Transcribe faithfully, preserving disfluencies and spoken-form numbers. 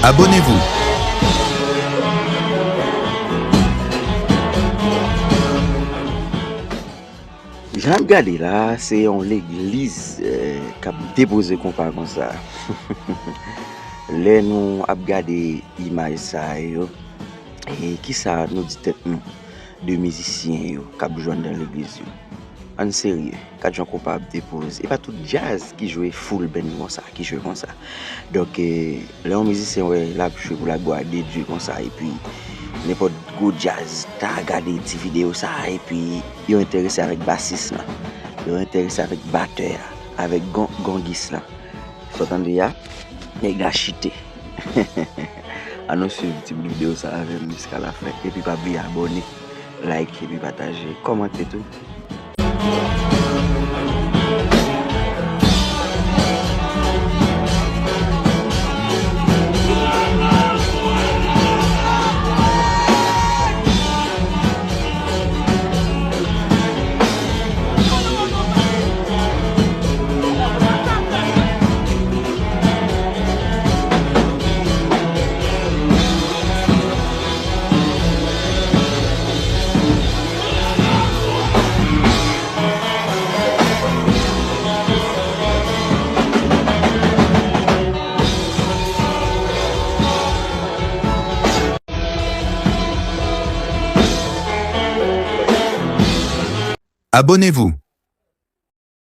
Abonnez-vous. Jan n ap gade la, se yon legliz, eh, k ap depoze konpa konsa. Lè nou ap gade imaj sa yo, e kisa nou di tèt nou de mizisyen yo k ap jwe anndan legliz yo? Ann serye, gad jan konpa ap depoze. E pa tout djaz ki jwe full band konsa, ki jwe konsa. Donk, eh, lè yon mizisyen wè l ap jwe pou laglwa de Dye konsa, epi nenpòt gwo djaz ta gade ti videyo sa, epi yo enterese avèk basis lan, yo enterese avèk batè a, avèk gon-, gongis lan. Sa w tande a, nèg la chite. Ann nou swiv ti bout videyo sa avè m jiska lafen, epi pa bliye abòne, like, epi pataje, kòmante tou. Abonnez-vous.